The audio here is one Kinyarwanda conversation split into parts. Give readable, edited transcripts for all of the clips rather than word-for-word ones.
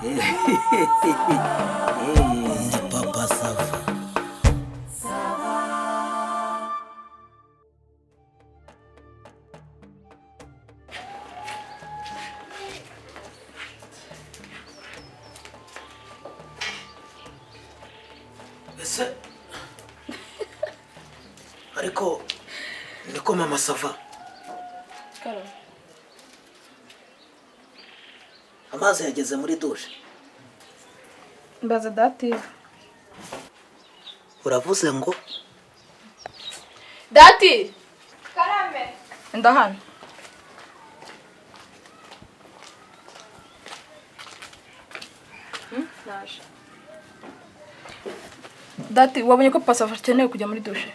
Ndi Papa Sava. Ese ariko niko Mama Sava, amazi yageze muri dushe? Mbaza Dative. Uravuze ngo? Dati! Karame! Ndahano. Naje. Dati, wabonye ko Papa akeneye kujya muri dushe?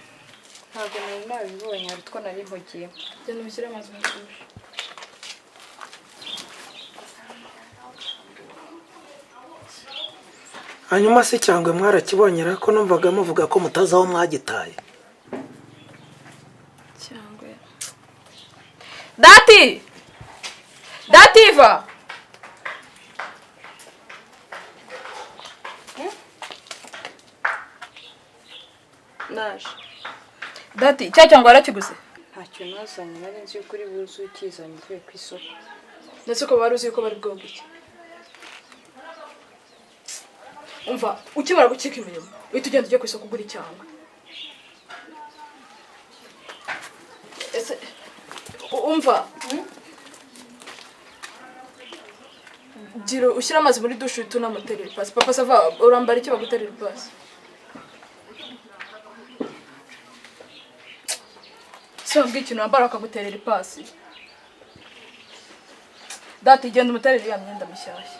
Ntabwo nari nabibonye, hari utwo nari mpugiyemo. Genda ubishyire amazi muri dushe. Hanyuma se cyangwa mwarakibonye ko numvaga muvuga ko mutazi aho mwagitaye? Cyangwa Dati! Dativa! Naje. Dati, cya cyangwa warakiguze? Ntacyo nazanye, nari nzi yuko uri buze ukizanye uvuye ku isoko. Ndetse ko wari uzi yuko bari bwoge iki? Umva, ukimara gucika imirimo, uhita ugenda ujya ku isoko ugura icyangwe. Ese umva, gira ushyire amazi muri dushe uhite unamuterera ipasi. Papa Sava, urambara iki baguterera ipasi? Se wambwiye ikintu wambara bakaguterera ipasi? Dati, genda umuterere iriya myenda mishyashya.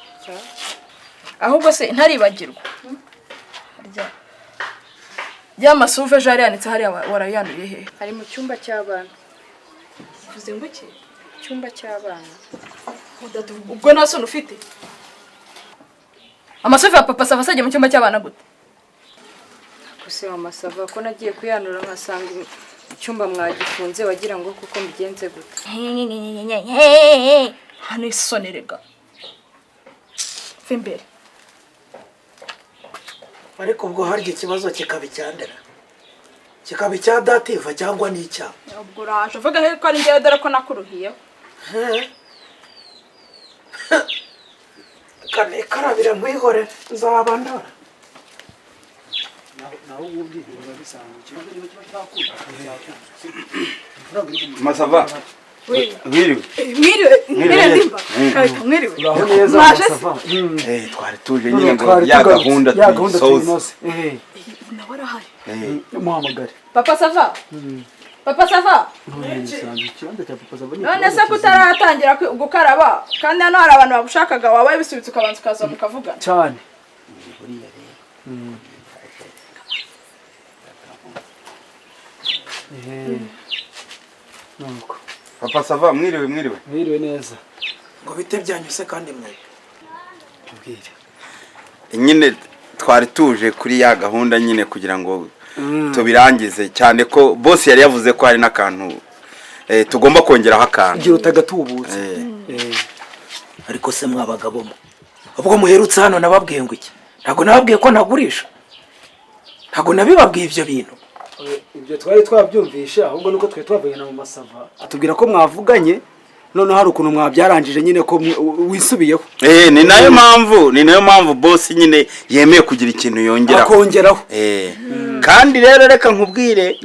Ahubwo se ntaribagirwa. Harya ya masuve ejo yari yanitse hariya warayanuye hehe? Ari mu cyumba cy'abana. Uvuze ngo iki? Icyumba cy'abana. Dati, ubwo nta soni ufite? Amasuve ya Papa Sava asajya mu cyumba cy'abana gute? Gusa Mama Sava, ko nagiye kuyanura nkasanga icyumba mwagifunze, wagira ngo kuko mbigenze gute? Hano isoni rega. Va imbere. Ariko ubwo harya ikibazo kikaba icyandera, kikaba icya Dativa cyangwa n'icyaha? Ubwo uraje uvuga ko ari njyewe, dore ko nakuruhiyeho. Kanikarabira nkwihore nzaba ndora. Masava, mwiriwe. Mwiriwe, mwiriwe ndimba. Mwiriwe. Uraho neza. Mwaje se? Sava. Twari tuje nyine ngo Twari ya tugarutse. gahunda Ya gahunda tuyisoze. tuyinoze. Eh, Nawe arahari. muhamagare. Papa Sava. Papa Sava. Nsanze ikibanza cya Papa Sava ni None se ikibanza ko utaratangira gukaraba kandi hano hari abantu bagushakaga, wabaye bisubitse ukabanza ukaza mukavugana? Cyane. Eh. Nuko. Papa Sava, mwiriwe, mwiriwe. Mwiriwe neza. Ngo bite byanyuse kandi mwe? Tubwire. Nyine twari tuje kuri ya gahunda nyine kugira ngo tubirangize, cyane ko boss yari yavuze ko hari n'akantu tugomba kongeraho akantu. Gira utagatubutse. Eh. Ariko se mwabagabo mwe, ubwo muherutse hano nababwiye ngo iki? Ntabwo nababwiye ko ntagurisha? Ntabwo nabibabwiye ibyo bintu? Ibyo twari twabyumvishe, ahubwo nuko twari twavuganye na Mama Sava atubwira ko mwavuganye, noneho hari ukuntu mwabyarangije nyine ko wisubiyeho. Ni nayo mpamvu, ni nayo mpamvu boss nyine yemeye kugira ikintu yongeraho. Akongeraho. Kandi rero reka nkubwire,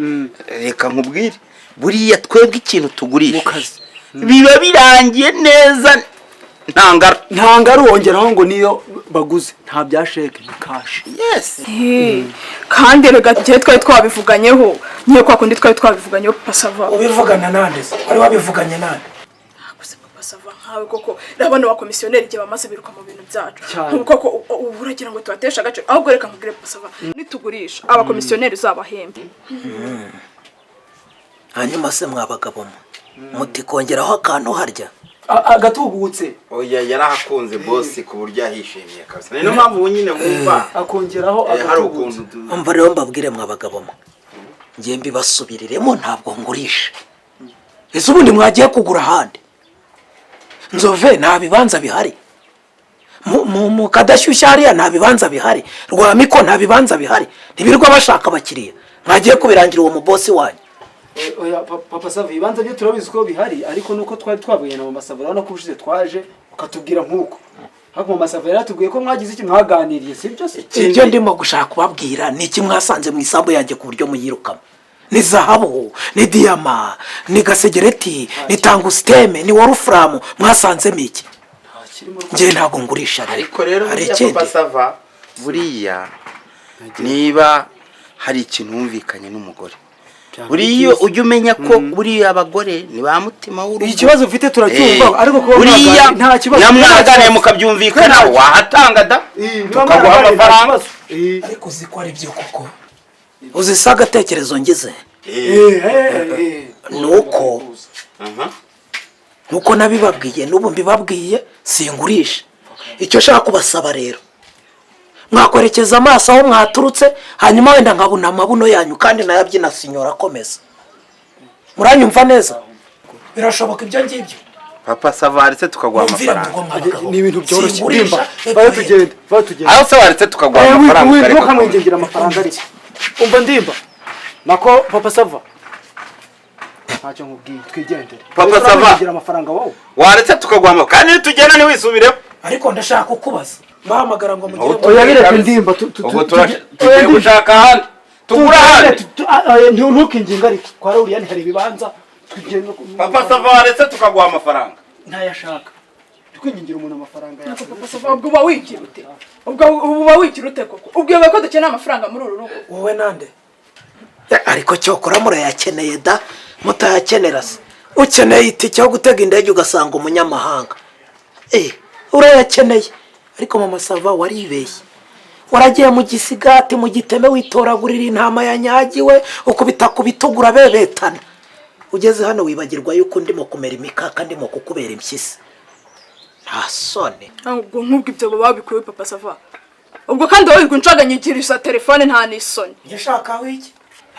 reka nkubwire, buriya twebwe ikintu tugurisha Mu kazi. biba birangiye neza, nta ngara. Nta ngaru wongeraho ngo niyo baguze, nta bya sheke, ni kashi. Yes. Kandi rega igihe twari twabivuganyeho niyo kwa kundi twari twabivuganyeho, Papa Sava. Ubivugana nande se? Wari wabivuganye nande? Gusa Papa Sava, nkawe koko urabona wa komisiyoneri igihe bamaze biruka mu bintu byacu. Cyane. Ubu koko ubu uragira ngo tubateshe agaciro? Ahubwo reka nkubwire Papa Sava, nitugurisha abakomisiyoneri uzabahembe. Hanyuma se mwabagabo mwe, muti kongeraho akantu harya? Agatubutse. Oya, yarahakunze boss ku buryo yahishimiye kabisa, ni niyo mpamvu nyine wumva Akongeraho hari agatubutse. ukuntu Umva rero mbabwire mwabagabo mwe, ngiye mbibasubiriremo, ntabwo ngurisha. Ese ubundi mwagiye kugura ahandi? Nzove nta bibanza bihari. Mu Kadashyushya hariya nta bibanza bihari, Rwamiko nta bibanza bihari, ntibirirwa bashaka abakiriya. Mwagiye kubirangira uwo mubosi wanyu. Oya, Papa Sava, ibibanza byo turabizi ko bihari, ariko nuko twari twavuganye na Mama Sava, urabona ko ubushize twaje ukatubwira nk'uko, ariko Mama Sava yari yatubwiye ko mwagize icyo mwaganiriye, si byo se? Ibyo ndimo gushaka kubabwira ni iki mwasanze mu isambu yanjye ku buryo muyirukamo? Ni zahabu, ni diyama, ni gasegereti, ni tungstène, ni wolfram? Mwasanzemo iki? Nta kirimo rwose. Njyewe ntabwo ngurisha rero. Ariko rero hari buriya ikindi. Papa Sava, buriya niba hari ikintu wumvikanye n'umugore, buriya ujya umenya ko buriya abagore ni ba mutima w'urugo. Ikibazo ufite turacyumva, ariko kuba buriya mwaganiriye, nta kibazo. Nyamwaganiriye mukabyumvikana, wahatanga da, niba tukaguha mwaraganiriye, nta amafaranga. kibazo. Ariko uzi ko ari byo koko? Uzi se agatekerezo ngize? Ni uko nkuko nabibabwiye n'ubu mbibabwiye, singurisha. Icyo nshaka kubasaba rero, mwakwerekeza amaso aho mwaturutse, hanyuma wenda nkabona amabuno yanyu kandi nayabyina sinyora akomeza. Muranyumva neza? Birashoboka ibyo ngibyo? Papa Sava, waretse tukaguha Mwumvire amafaranga. ngo mwabagabo. Ni ibintu byoroshye. Singurisha, Ndimba, epfo vayo hepfo. tugende, vayo tugende. Aho se waretse tukaguha amafaranga ukareka? Ntukamwingingira amafaranga, ariko umva Ndimba, nako Papa Sava, ntacyo nkubwiye, twigendere. Papa Sava. Uramwingingira amafaranga wowe? Waretse tukaguha amafaranga, kandi nitugenda ntiwisubireho. Ariko ndashaka kukubaza, bahamagara ngo mugire Ubwo Oya, bireke Ndimba, ubwo oya, tugiye Ndimba. gushaka ahandi, tugura ahandi. Ntukinginga, ariko kwa Rawuriyani hari ibibanza, tugende. Papa Sava, waretse tukaguha amafaranga. Ntayashaka, twingingira umuntu amafaranga yawe. Papa Sava, ubwo uba wigira ute? Ubwo uba wigira ute koko? Ubwo ko dukeneye amafaranga muri uru rugo? Wowe nande? Ariko cyokora murayakeneye da, mutayakenera se? Ukeneye itike yo gutega indege ugasanga umunyamahanga, urayakeneye. Ariko Mama Sava, waribeshye, waragiye mu gisigati mu giteme, witoragurira intama yanyagiwe, ukubita ku bitugu, urabebetana. Ugeze hano wibagirwa yuko ndimo kumera imikaka, ndimo kukubera impyisi. Nta soni? Ntabwo nk'ubwo ibyo baba babikuye, Papa Sava. Ubwo kandi wowe unshaganyigiriza telefone, nta n'isoni? Ngishaka wiki,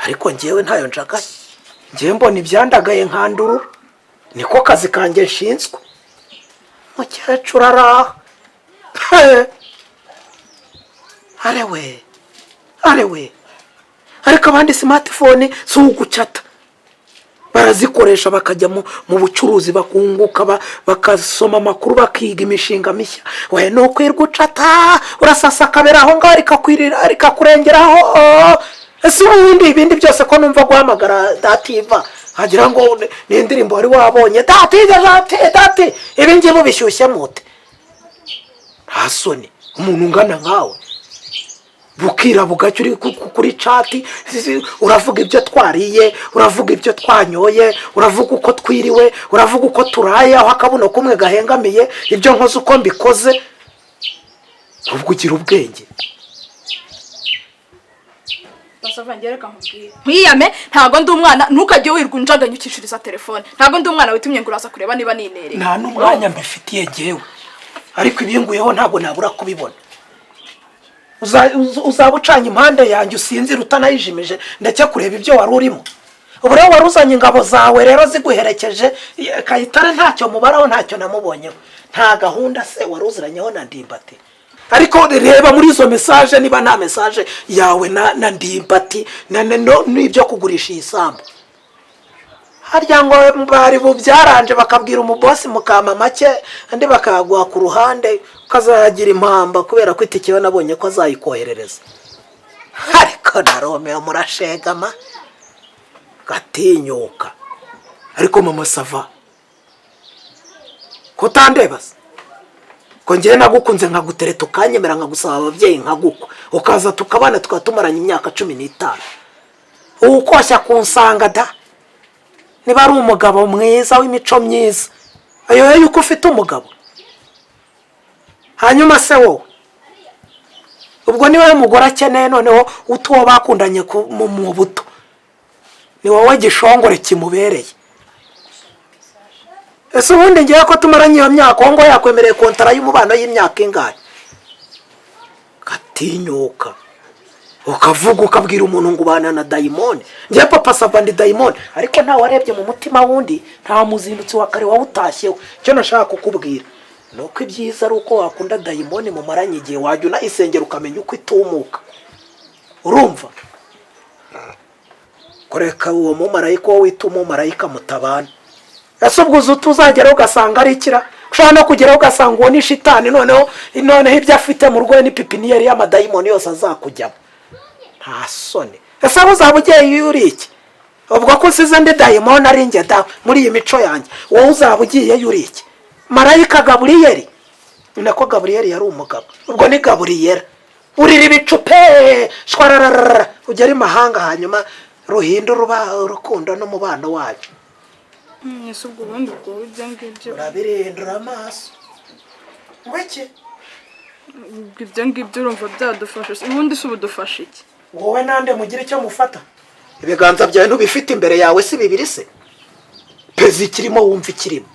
ariko njyewe ntayo nshakaye. Njyewe mbona ibyandagaye nkandurura, niko kazi kanjye nshinzwe. Mukecuru araha, arewe arewe. Ariko abandi smartphone si ugucata, barazikoresha bakajya mu bucuruzi, bakunguka, bakasoma amakuru, bakiga imishinga mishya. We ni ukwirwa ucata, urasasa akabera aho ngaho rikakurengeraho. Ese ubundi ibindi byose ko numva guhamagara dativa nkagira ngo ni indirimbo wari wabonye, dative dati dati, ibi ngibi ubishyushye mute? Nta soni, umuntu ungana nkawe, bukira bugacya uri kuri chat, uravuga ibyo twariye, uravuga ibyo twanyoye, uravuga uko twiriwe, uravuga uko turaye, aho akabuno kumwe gahengamiye, ibyo nkoze uko mbikoze. Ubwo ugira ubwenge? Papa, njye reka nkubwire, nkwiyame, ntabwo ndi umwana. Ntukajye wirwa unjaganyukishiriza telefone. Ntabwo ndi umwana witumye ngo uraza kureba niba ninereye. Nta n'umwanya mbifitiye ngewe, ariko ibinguyeho ntabwo nabura kubibona. Uzaba ucanye impande yanjye usinzira utanayijimije, ndetse kureba ibyo wari urimo. Ubu rero wari uzanye ingabo zawe rero ziguherekeje. Kayitare ntacyo mubaraho, ntacyo namubonyeho, nta gahunda se wari uziranyeho na Ndimbati? Ariko reba muri izo message niba nta message yawe na Ndimbati n'ibyo kugurisha iyi sambu. Harya ngo bari bubyaranje, bakabwira umubosi mukama make, andi bakayaguha ku ruhande, ukazayagira impamba, kubera ko itike yo nabonye ko azayikoherereza. Ariko na Romeo murashegama gatinyuka. Ariko Mama Sava, kutandeba se ko ngewe nagukunze, nkagutereta ukanyemera, nkagusaba ababyeyi, nkagukwa, ukaza tukabana, tukaba tumaranye imyaka 15, ukoshya kunsanga da? Niba ari umugabo mwiza w'imico myiza, ayo yuko ufite umugabo. Hanyuma se wowe ubwo niba umugore akeneye noneho utuwo bakundanye mu buto, ni wowe gishongore kimubereye? Ese ubundi ngewe ko tumaranye iyo myaka, uwo ngo yakwemereye kontara y'umubano y'imyaka ingahe? Gatinyuka ukavuga, ukabwira umuntu ngo ubana na dayimoni. Ngewe Papa Sava ndi dayimoni, ariko ntawe warebye mu mutima wundi, nta muzindutsi wa kare wawutashyeho. Icyo nashaka kukubwira Ni uko ibyiza ari uko wakunda dayimoni mumaranye igihe, wajya unayisengera ukamenya uko itumuka. Urumva, kureka uwo mumarayika, wowe wita umumarayika mutabana, ese ubwo uzi utuzageraho ugasanga ari ikira? Ushobora no kugeraho ugasanga uwo ni shitani. Noneho ibyo afite mu rugo ni pipiniyeri y'amadayimoni yose azakujyamo. Nta soni? Ese aho uzaba ugiye uri iki? Ubwo ko usize andi dayimoni ari njye da muri iyi mico yanjye, wowe uzaba ugiyeyo uri iki? Marayika Gaburiyeri? Ni nako Gaburiyeri yari umugabo, ubwo ni Gaburiyera. Urira ibicu pe, shwarararara, ugera imahanga, hanyuma ruhindura uba urukundo n'umubano wacu. Ese ubwo ubundi ubwo ibyo ngibyo Urabirindura amaso ngo iki? Ubwo ibyo ngibyo urumva byadufasha se? Ubundi se ubu dufasha iki? Wowe nande mugire icyo mufata? Ibiganza byawe ntubifite imbere yawe? Si bibiri se? Pezi ikirimo, wumva ikirimo.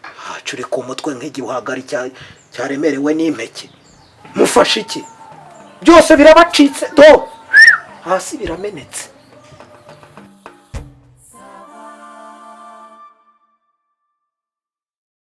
Hacu ku mutwe nk'igihwagari cyaremerewe n'impeke. Mufashe iki? Byose birabacitse, do hasi biramenetse.